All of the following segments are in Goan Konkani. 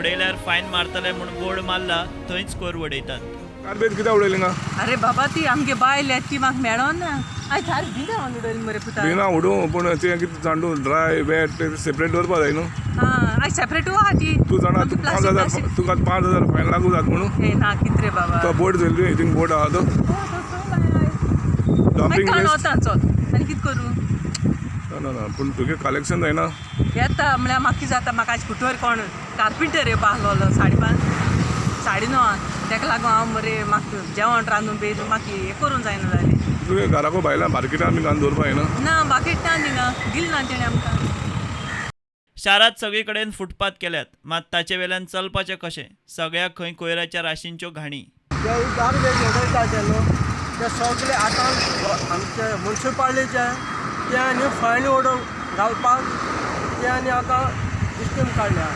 उडयल्यार फायन मारतले म्हूण बोर्ड मारला थंयच कोयर उडयतात. गार्बेज कित्याक उडयली ना? अरे बाबा, ती आमगे बायल येत, ती म्हाका मेळोन ना. आयज सारकी बिना उडयली मरे पुता. बिना उडोवं, पूण तें कितें जाणू, ड्राय वेट सेपरेट दवरपा जाय न्हू. हां, आयज सेपरेट आहा ती. तूं जाणा, आमची तुका पांच प्लास्टीक हजार प्लास्टीक. तुका 5000 फायन लागू जात म्हणून. हे ना, कित रे बाबा. तो बोर्ड चोयली? हिंग बोर्ड आहा तो. डम्पिंग काण वेस्ट. वता, चल, आनी कित करूं? ना ना ना, पूण तुगे कलेक्शन जायना. येता म्हळ्यार म्हाका कितें जाता, म्हाका आयज कुटोर कोण कार्पिंटर येवपा आहलोलो 5:30, 9:30. तेका लागून हांव मरे म्हाका जेवण रांदून बेज म्हाका हें करूंक जायना जालें. तुगे घराको भायल्या मार्केटान आमी घालून दवरपा जायना? ना, बाकीट ना, थिंगा दिल ना तेणें आमकां. शारांत सगळे कडेन फुटपाथ केल्यात, मात ताचे वेल्यान चलपाचें कशें? सगळ्याक खंय कोयराच्या राशींच्यो घाणी. ते गार्बेज उडयता ते न्हू, ते सगळे आतां आमचे मुन्सिपालिटीचे ते आनी फायन उडोवंक घालपाक ते आनी आतां स्कीम काडल्या.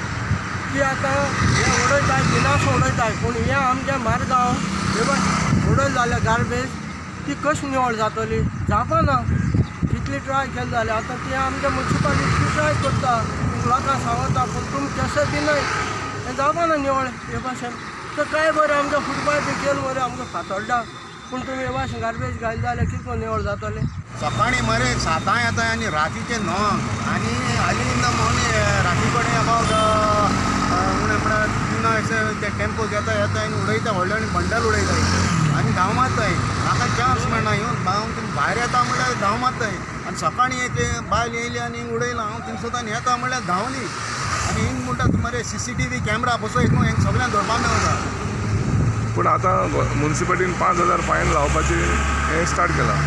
ती आतां हे उडयताय, बिनास उडयताय, पूण हें आमच्या मारगांव हे उडयले जाल्यार गार्बेज ती कशी निवळ जातली? जावपाना. कितली ट्राय केली जाल्यार आतां ती आमच्या मुन्सिपालिटी ट्राय करता, लोकांक सांगता, पूण तुमी केसे दिनाय, हें जावपाना निवळ हे भाशेन. तर काय बरें आमकां फुटपाथ बी केल मरे आमकां फातोड्डा, पूण तुमी हे भाशेन गार्बेज घायले जाल्यार कितें करून निवळ जातलें? सकाळी मरे 7 येता आनी रातीचे 9 आनी अर्ली इन the morning, राती कडेन अबावट उणें म्हळ्यार 3 अशें ते टेम्पो येता येता आनी उडयता, व्हडले व्हडले बंडल उडयताय आनी धांव मारताय. म्हाका चान्स मेळना येवन. हांव थिंग भायर येता म्हणल्यार धांव मारताय. आनी सकाळीं एक बायल येयली आनी हिंग उडयला. हांव थिंगसोतान येता म्हणल्यार धांवली. आनी हिंग म्हणटा मरे, सीसीटीव्ही कॅमरा बसय न्हू, हेंक सगळ्यांक धरपा मेळटा. पूण आतां मुन्सिपालिटीन 5000 फायन लावपाचें हें स्टार्ट केलां,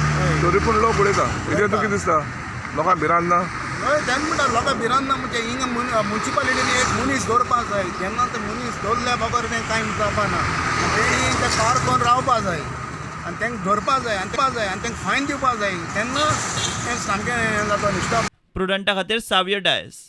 तरी पूण लोक उडयता. हेजेर तुका कितें दिसता? लोकांक भिरांत ना? हय, तेन्ना म्हणटा लोकां भिरांत ना. म्हणजे हिंगा मुन्सिपालिटीन एक मनीस दवरपाक जाय. जेन्ना ते मनीस दवरल्या बगर तें कांय जावपा ना. तेणी ते कार करून रावपा जाय आनी तांकां धरपा जाय आनी तें जाय आनी तांकां फायन दिवपा जाय. तेन्ना तें सामकें हें जाता, निश्ठा. प्रुडंटा खातीर सावियर डायस.